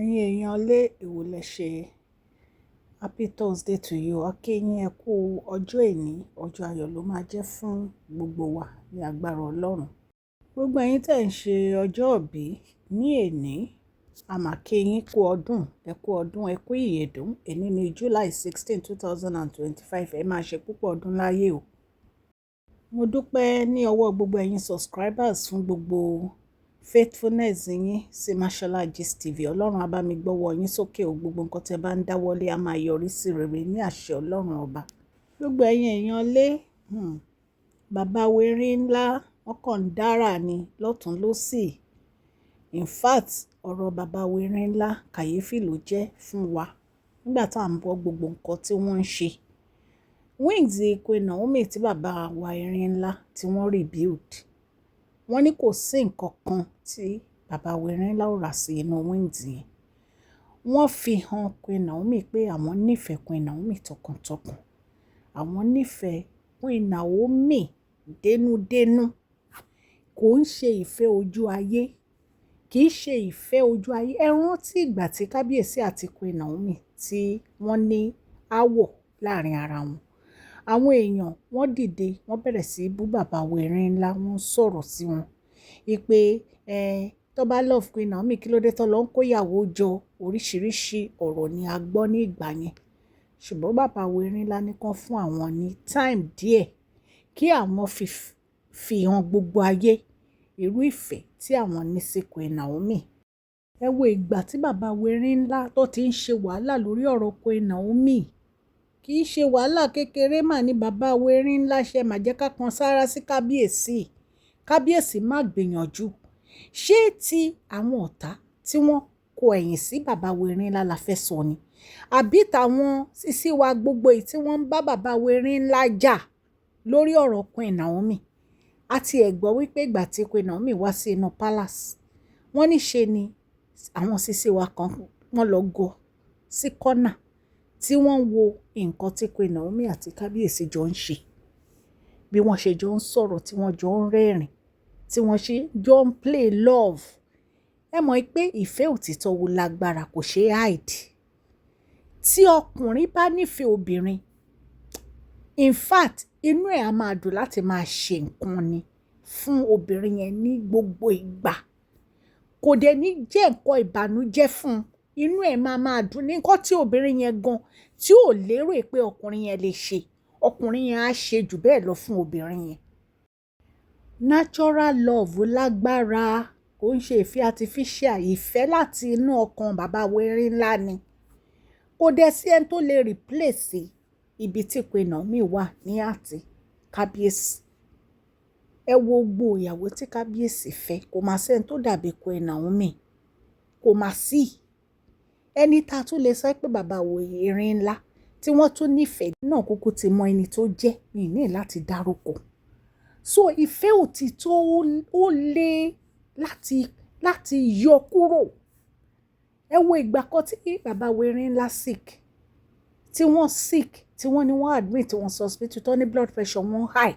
Ẹ̀yin èèyàn lé èwo lẹ ṣe. Happy Thursday to you. A kí yín ẹ kú ọjọ́ èní, ọjọ́ ayọ̀ ló máa jẹ́ fún gbogbo wa ní agbára Ọlọ́run. Gbogbo ẹ̀yin tí ẹ̀ ń ṣe ọjọ́ ìbí ní èní, a máa kí yín kú ọdún, ẹ kú ọdún, ẹ kú ìyèdún. Èní ni July 16, 2025. Ẹ máa ṣe púpọ̀ ọdún láyé o. Mo dúpẹ́ ní ọwọ́ gbogbo ẹ̀yin subscribers fún gbogbo faithfulness yín sí Mashola Gist TV. Ọlọ́run á bá mi gbọ́wọ́ yín sókè o. Gbogbo nǹkan tí ẹ bá ń dáwọ́lé á máa yọrí sí rere ní àṣẹ Ọlọ́run ọba. Gbogbo ẹ̀yin èèyàn lé, bàbá wa erin ńlá, wọ́n kàn ń dára ni lọ́tùn lósì. In fact, ọ̀rọ̀ bàbá wa erin ńlá kàyéfì ló jẹ́ fún wa nígbà tá à ń gbọ́ gbogbo nǹkan tí wọ́n ń ṣe. Wings Queen Naomi tí bàbá wa erin ńlá tí wọ́n rebuild. Wọ́n ní kò sí nǹkan kan tí bàbá wa erin ńlá ò rà sí inú wings yẹn. Wọ́n fi hàn Queen Naomi pé àwọn nífẹ̀ẹ́ Queen Naomi tọkàntọkàn. Àwọn nífẹ̀ẹ́ Queen Naomi dénúdénú. Kò ń ṣe ìfẹ́ ojú ayé, kì í ṣe ìfẹ́ ojú ayé. Ẹ rántí ìgbà tí kábíyèsí àti Queen Naomi tí wọ́n ní ááwọ̀ láàrin ara wọn. Àwọn èèyàn wọ́n dìde, wọ́n bẹ̀rẹ̀ sí í bú bàbá wa erin ńlá, wọ́n sọ̀rọ̀ sí wọn. Wípé, ẹ, tó bá love Queen Naomi, kí ló dé tó lọ ń kó ìyàwó jọ? Oríṣìíríṣìí ọ̀rọ̀ ni a gbọ́ ní ìgbà yẹn. Ṣùgbọ́n bàbá wa erin ńlá ní kí wọ́n fún àwọn ní time díẹ̀ kí àwọn fi hàn gbogbo ayé irú ìfẹ́ tí àwọn ní sí Queen Naomi. Ẹ wo ìgbà tí bàbá wa erin ńlá tó ti ń ṣe wàhálà lórí ọ̀rọ̀ Queen Naomi. Kì í ṣe wàhálà kékeré mà ní bàbá wa erin ńlá ṣe má jẹ́ ká kan sára sí kábíyèsí. Kábíyèsí má gbìyànjú. Ṣé tí àwọn ọ̀tá tí wọ́n kọ ẹ̀yìn sí bàbá wa erin ńlá la fẹ́ sọ ni? Àbí tàwọn sísí wa gbogbo èyí tí wọ́n ń bá bàbá wa erin ńlá jà lórí ọ̀rọ̀ Queen Naomi? A ti ẹ̀ gbọ́ wípé ìgbà tí Queen Naomi wá sí inú palace, wọ́n ní ṣe ni àwọn sísí wa kan wọ́n lọ gọ sí corner tí wọ́n ń wo nǹkan tí Queen Naomi àti kábíyèsí jọ ń ṣe. Bí wọ́n ṣe jọ ń sọ̀rọ̀, tí wọ́n jọ ń rẹ́rìn, tí wọ́n ṣe jọ ń play love. Ẹ mọ̀ pé ìfẹ́ òtítọ́ wo lágbára kò ṣe hide. Tí ọkùnrin bá nífẹ̀ẹ́ obìnrin, in fact, inú ẹ̀ á máa dùn láti máa ṣe nǹkan ni fún obìnrin yẹn ní gbogbo ìgbà. Kò dẹ̀ ní jẹ́ nǹkan ìbànújẹ́ fún un. Inú ẹ̀ máa máa dùn ní nǹkan tí obìnrin yẹn gan tí ò lérò pé ọkùnrin yẹn lè ṣe. Ọkùnrin yẹn á ṣe jù bẹ́ẹ̀ lọ fún obìnrin yẹn. Natural love lágbára, kò ń ṣe ìfẹ́ artificial, ìfẹ́ láti inú ọkàn bàbá wa erin ńlá ni. Kò dẹ̀ sí ẹni tó lè replace ibi tí Queen Naomi wà ní àti kábíyèsí. Ẹ wo gbogbo ìyàwó tí kábíyèsí fẹ́, kò má sí ẹni tó dàbí Queen Naomi. Kò má sí. Ẹni tá tún lè sọ pé bàbá wa erin ńlá tí wọ́n tún nífẹ̀ẹ́ náà kúkú ti mọ ẹni tó jẹ́, mi ní láti dárúkọ. So ìfẹ́ òtítọ́ ó lé láti yọ kúrò. Ẹ wo ìgbà kan tí bàbá wa erin ńlá sick, tí wọ́n sick, tí wọ́n ní wọ́n admit wọn sí hospital, tó ní blood pressure wọn high.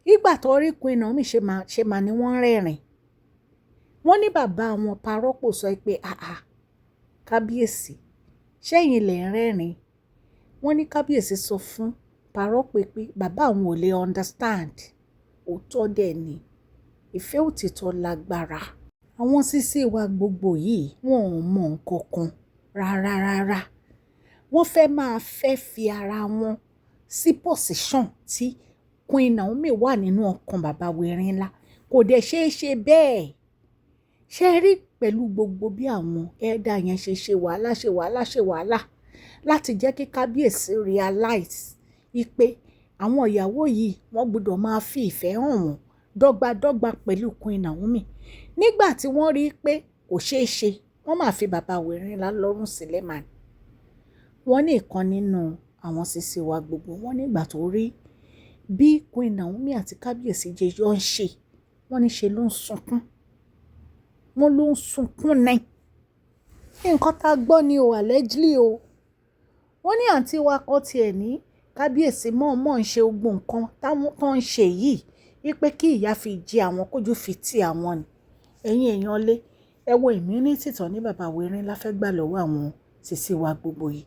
Ìgbà tó rí Queen Naomi ṣe máa ní wọ́n rẹ́rìn. Wọ́n ní bàbá wọn parọ́pò sọ pé, "Àáà, kábíyèsí, ṣẹ́yìn lẹ̀ ń rẹ́rìn." Wọ́n ní kábíyèsí sọ fún parọ́pò pé bàbá àwọn ò lè understand. Òótọ́ dẹ̀ ni. Ìfẹ́ òtítọ́ lágbára. Àwọn sísí wa gbogbo yìí wọ́n ò mọ nǹkan kan rárá rárá. Wọ́n fẹ́ máa fẹ́ fi ara wọn sí position tí Queen Naomi wà nínú ọkàn bàbá wa erin ńlá. Kò dẹ̀ ṣe é ṣe bẹ́ẹ̀. Ṣé ẹ rí pẹ̀lú gbogbo bí àwọn elder yẹn ṣe ṣe wàhálà, ṣe wàhálà, ṣe wàhálà láti jẹ́ kí kábíyèsí realize wípé àwọn ìyàwó yìí wọ́n gbọdọ̀ máa fi ìfẹ́ hàn wọ́n dọ́gba dọ́gba pẹ̀lú Queen Naomi. Nígbà tí wọ́n rí pé kò ṣe é ṣe, wọ́n máa fi bàbá wa erin ńlá lọ́rùn sílẹ̀ mà ní. Wọ́n ní ìkan nínú àwọn sísí wa gbogbo, wọ́n nígbà tó rí bí Queen Naomi àti kábíyèsí jẹ́ jọ ń ṣe, wọ́n ní ṣe ló ń sunkún. Wọ́n ló ń sunkún ní. Nǹkan tá gbọ́ ni o, allegedly o. Wọ́n ní àǹtí wa kan tí ẹ ní kábíyèsí mọ̀ọ́mọ̀ ń ṣe gbogbo nǹkan táwọn tó ń ṣe yìí wípé kí ìyà fi jẹ àwọn kójú fi ti àwọn ni. Ẹ̀yin èèyàn lé, Ẹ wo immunity tán ní bàbá wa Erinla fẹ́ gbà lọ́wọ́ àwọn sisi wa gbogbo yìí.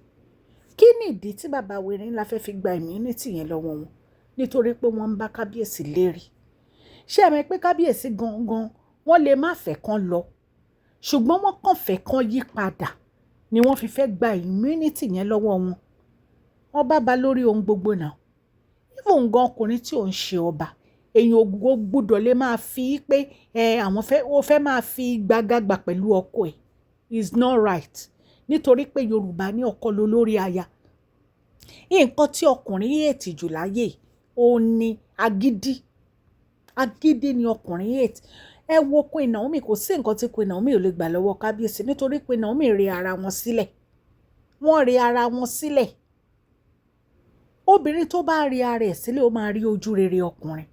Kí ni ìdí tí bàbá wa Erinla fẹ́ fi gba immunity yẹn lọ́wọ́ wọn? Nítorí pé wọ́n ń bá kábíyèsí lérí. Ṣé ẹ mọ̀ pé kábíyèsí gangan wọ́n lè má fẹ́ kán lọ, ṣùgbọ́n wọ́n kàn fẹ́ kán yí padà ni wọ́n fi fẹ́ gba immunity yẹn lọ́wọ́ wọn. Ọba ba lórí ohun gbogbo náà. Even gan ọkùnrin tí ò ń ṣe ọba, èèyàn ò gbọdọ̀ lè máa fi pé ẹ àwọn fẹ́, ó fẹ́ máa fi gbagagbà pẹ̀lú ọkọ ẹ̀. Is not right. Nítorí pé Yorùbá ní ọkọ ló lórí aya. Nǹkan tí ọkùnrin hate jù láyé, ó ní agídí. Agídí ni ọkùnrin hate. Ẹ wo Queen Naomi, kò sí nǹkan tí Queen Naomi ò lè gbà lọ́wọ́ kábíyèsí nítorí Queen Naomi rẹ ara wọn sílẹ̀. Wọ́n rẹ ara wọn sílẹ̀. Obìnrin tó bá rẹ ara ẹ̀ sílẹ̀, ó máa rí ojú rere ọkùnrin.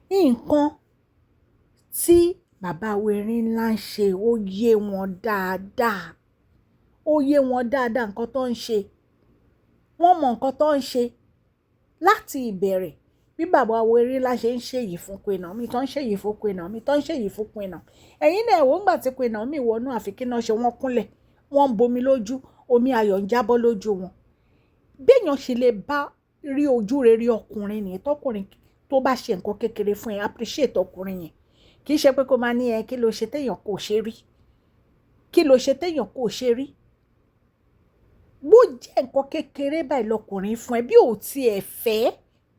Nǹkan tí bàbá wa Erinla ń ṣe ó yé wọn dáadáa. Ó yé wọn dáadáa nǹkan tó ń ṣe. Wọ́n mọ nǹkan tó ń ṣe láti ìbẹ̀rẹ̀. Bí bàbá wa Erinla ṣe ń ṣe yìí fún Queen Naomi, tó ń ṣe yìí fún Queen Naomi, tó ń ṣe yìí fún Queen Naomi. Ẹ̀yin náà wò nígbà tí Queen Naomi wọnú ààfin, kí náà ṣe wọ́n kúnlẹ̀, wọ́n ń bomi lójú, omi ayọ̀ ń jábọ́ lójú wọn. Bí èèyàn ṣe lè bá rí ojú rere ọkùnrin nìyẹn. Tọkùnrin tó bá ṣe nǹkan kékeré fún ẹ, appreciate ọkùnrin yẹn. Kì í ṣe pé kó máa ní ẹ kí ló ṣe téèyàn kò ṣe rí. Kí ló ṣe téèyàn kò ṣe rí. Bó jẹ́ nǹkan kékeré báyìí lọkùnrin fún ẹ, bí ò tí ẹ fẹ́,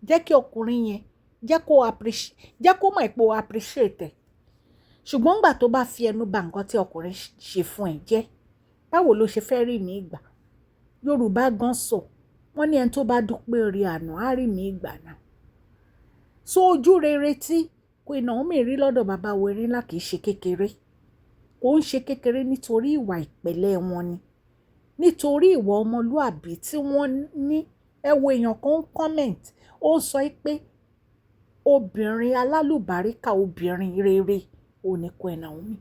jẹ́ kí ọkùnrin yẹn, jẹ́ kó appreciate, jẹ́ kó mọ̀ pé o appreciate ẹ̀. Ṣùgbọ́n ìgbà tó bá fi ẹnu ba nǹkan tí ọkùnrin ṣe fún ẹ jẹ́, báwo ló ṣe fẹ́ rí mi ìgbà? Yorùbá gan sọ, wọ́n ní ẹni tó bá dúpẹ́ oore àná á rí mi ìgbà náà. So ojú rere tí Queen Naomi rí lọ́dọ̀ bàbá wa Erinla kì í ṣe kékeré. Kò ń ṣe kékeré nítorí ìwà ìpẹ̀lẹ́ wọn ni. Nítorí ìwà ọmọlúàbí tí wọ́n ní. Ẹ wo èèyàn kan ń comment, ó ń sọ pé obìnrin alálùbáríkà, obìnrin rere ò ní Queen Naomi.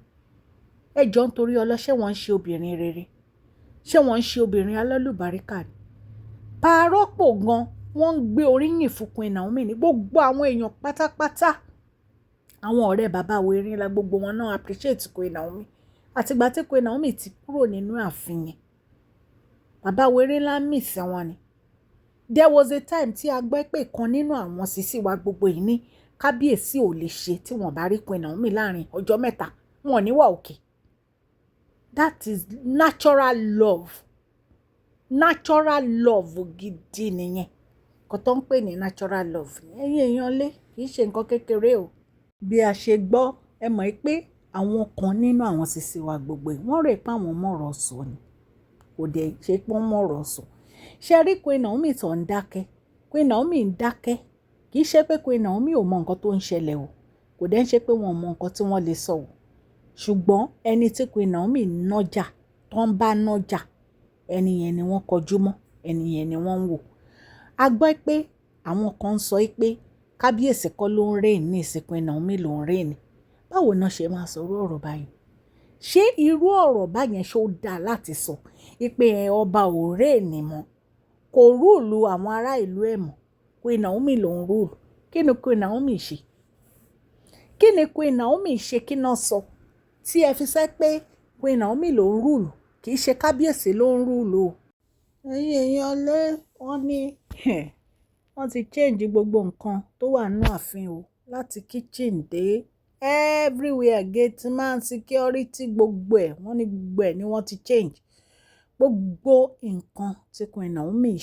Ẹ jọ ń torí ọlọ́, ṣé wọ́n ń ṣe obìnrin rere? Ṣé wọ́n ń ṣe obìnrin alálùbáríkà ni? Pàrọ́pò gan, wọ́n ń gbé oríyìn fún Queen Naomi ní gbogbo àwọn èèyàn pátápátá. Àwọn ọ̀rẹ́ bàbá wa Erinla gbogbo wọn náà appreciate Queen Naomi. Àti ìgbà tí Queen Naomi ti kúrò nínú ààfin yẹn, bàbá wa Erinla miss wọn ni. There was a time tí a gbọ́ pé ìkan nínú àwọn sisi wa gbogbo yìí ní kábíyèsí ò lè ṣe tí wọ́n bá rí Queen Naomi láàrin ọjọ́ 3, wọn ò ní wà okay. That is natural love. Natural love gidi nìyẹn. Nǹkan tó ń pè ní natural love. Ẹ̀yin èèyàn lé, kì í ṣe nǹkan kékeré o. Bí a ṣe gbọ́, ẹ mọ̀ pé àwọn kan nínú àwọn sisi wa gbogbo yìí, wọ́n rò pé àwọn mọ̀rọ̀ sọ ni. Kò dẹ̀ ṣe pé wọ́n mọ̀rọ̀ sọ. Ṣé ẹ rí Queen Naomi tó ń dákẹ́? Queen Naomi ń dákẹ́. Kì í ṣe pé Queen Naomi ò mọ nǹkan tó ń ṣẹlẹ̀ o. Kò dẹ̀ ń ṣe pé wọ́n mọ nǹkan tí wọ́n lè sọ o. Ṣùgbọ́n ẹni tí Queen Naomi nájà, tó ń bá nájà, ẹni yẹn ni wọ́n kọjú mọ́, ẹni yẹn ni wọ́n ń wò. A gbọ́ pé àwọn kan ń sọ pé kábíyèsí kọ́ ló ń reign ní ìsìn, Queen Naomi ló ń reign. Báwo náà ṣe máa sọ irú ọ̀rọ̀ báyìí? Ṣé irú ọ̀rọ̀ báyẹn ṣó dá láti sọ? Wípé ọba ò reign mọ́, kò rule àwọn ará ìlú ẹ̀ mọ́, Queen Naomi ló ń rule. Kí ni Queen Naomi ṣe? Kí ni Queen Naomi ṣe, kí náà sọ? Tí ẹ fi sọ pé Queen Naomi ló ń rule, kì í ṣe kábíyèsí ló ń rule o. Ẹ̀yin èèyàn lé, wọ́n ní wọ́n ti change gbogbo nǹkan tó wà nínú ààfin o. Láti kitchen dé everywhere, gate man, security, gbogbo ẹ̀, wọ́n ní gbogbo ẹ̀ ni wọ́n ti change. Gbogbo nǹkan tí Queen Naomi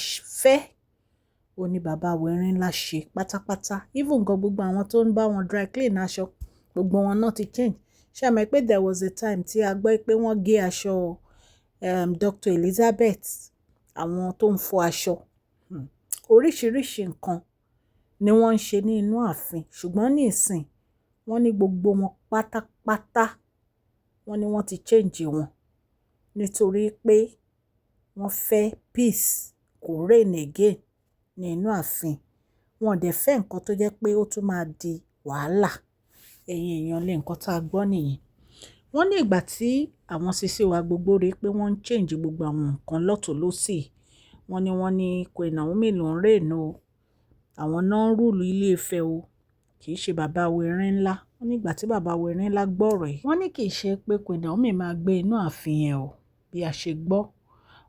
fẹ́, òun ní bàbá wa Erinla ṣe pátápátá. Even gan gbogbo àwọn tó ń bá wọn dry clean aṣọ, gbogbo wọn náà ti change. Ṣé ẹ mọ̀ pé there was a time tí a gbọ́ pé wọ́n gé aṣọ Dr. Elizabeth, àwọn tó ń fọ aṣọ. Oríṣìíríṣìí nǹkan ni wọ́n ń ṣe ní inú ààfin. Ṣùgbọ́n ní ìsìn, wọ́n ní gbogbo wọn pátápátá, wọ́n ní wọ́n ti change wọn nítorí pé wọ́n fẹ́ peace kó reign again ní inú ààfin. Wọn ò dẹ̀ fẹ́ nǹkan tó jẹ́ pé ó tún máa di wàhálà. Ẹ̀yin èèyàn lé, nǹkan tí a gbọ́ nìyẹn. Wọ́n ní ìgbà tí àwọn sisi wa gbogbo rí pé wọ́n ń change gbogbo àwọn nǹkan lọ́tùn lósì. Wọ́n ní Queen Naomi ló ń reign o. Àwọn náà ń rule ilé Ifẹ̀ o. Kì í ṣe bàbá wa Erinla. Wọ́n nígbà tí bàbá wa Erinla gbọ́ ọ̀rọ̀ yìí, wọ́n ní kì í ṣe pé Queen Naomi máa gbé inú ààfin yẹn o, bí a ṣe gbọ́.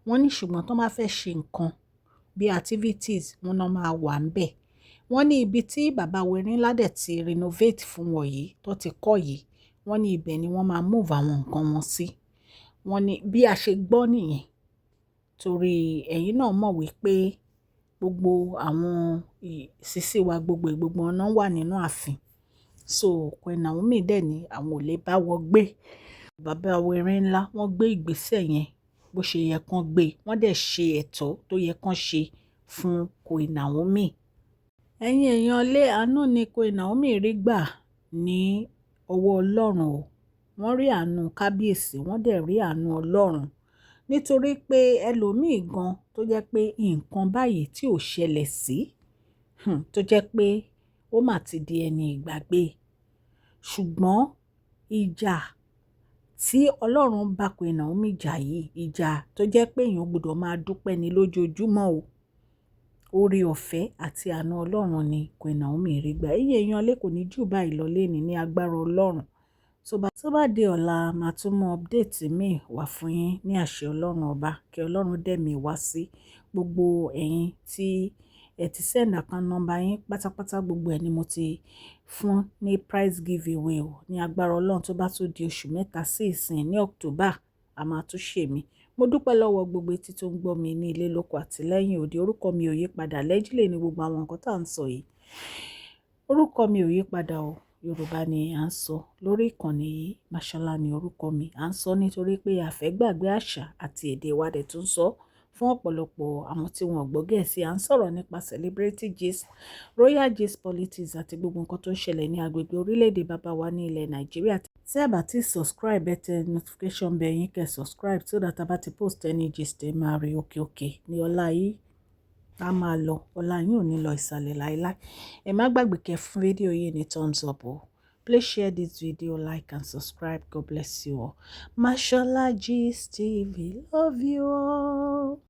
Wọ́n ní ṣùgbọ́n tó máa fẹ́ ṣe nǹkan bí activities, wọ́n náà máa wà níbẹ̀. Wọ́n ní ibi tí bàbá wa Erinla dẹ̀ ti renovate fún wọn yìí, tó ti kọ́ yìí, wọ́n ní ibẹ̀ ni wọ́n máa move àwọn nǹkan wọn sí. Wọ́n ní bí a ṣe gbọ́ nìyẹn. Torí ẹ̀yin náà mọ̀ wípé gbogbo àwọn ìṣísí wa, gbogbo gbogbo wọn náà wà nínú ààfin. So Queen Naomi dẹ̀ ní àwọn ò lè bá wọn gbé. Bàbá wa Erinla wọ́n gbé ìgbésẹ̀ yẹn bó ṣe yẹ kán gbé. Wọ́n dẹ̀ ṣe ẹ̀tọ́ tó yẹ kán ṣe fún Queen Naomi. Ẹ̀yin èèyàn lé, àánú ni Queen Naomi rí gbà ní ọwọ́ Ọlọ́run o. Wọ́n rí àánú kábíyèsí, wọ́n dẹ̀ rí àánú Ọlọ́run. Nítorí pé ẹlòmíì gan tó jẹ́ pé nǹkan báyìí tí ò ṣẹlẹ̀ sí, tó jẹ́ pé ó mà ti di ẹni ìgbàgbé. Ṣùgbọ́n ìjà tí Ọlọ́run bá Queen Naomi jà yìí, ìjà tó jẹ́ pé èèyàn gbọdọ̀ máa dúpẹ́ ní lójoojúmọ́ o. Oore ọ̀fẹ́ àti àánú Ọlọ́run ni Queen Naomi rí gbà. Ẹ̀yin èèyàn lé, kò ní jù báyìí lọ léni ní agbára Ọlọ́run. Tó bá dé ọ̀la, màá tún mú update mi wá fún yín ní àṣẹ Ọlọ́run ọba. Kí Ọlọ́run dẹ̀ mí wá sí gbogbo ẹ̀yin tí ẹ ti send account number yín pátápátá, gbogbo ẹ̀ ni mo ti fún ní prize giveaway o. Ní agbára Ọlọ́run, tó bá tún di oṣù 3 sí ìsín ní October, a máa tún ṣe mí. Mo dúpẹ́ lọ́wọ́ gbogbo etí tó ń gbọ́ mi ní ilé lóko àti lẹ́yìn odi. Orúkọ mi ò yí padà. Lẹ́jílẹ̀ ní gbogbo àwọn nǹkan tí à ń sọ yìí. Orúkọ mi ò yí padà o. Yorùbá ni à ń sọ lórí ìkànnì yìí. Mashola ni orúkọ mi. À ń sọ nítorí pé a fẹ́ gbàgbé àṣà àti èdè wa, dẹ̀ tún sọ fún ọ̀pọ̀lọpọ̀ àwọn tí wọ́n ò gbọ́ Gẹ̀ẹ́sì. À ń sọ̀rọ̀ nípa celebrity gist, royal gist, politics àti gbogbo nǹkan tó ń ṣẹlẹ̀ ní agbègbè orílẹ̀-èdè bàbá wa ní ilẹ̀ Nàìjíríà. Tí ẹ bá ti subscribe, ẹ tẹ notification bell yín, kẹ́ subscribe so that a bá ti post any gist, ẹ máa rí. Òkè òkè ní ọlá yìí a máa lọ. Ọlá yín ò ní lọ ìsàlẹ̀ láíláí. Ẹ má gbàgbé kẹ́ fún fídíò yìí ní thumbs up o. Please share this video, like and subscribe. God bless you all. Mashola Gist TV love you all.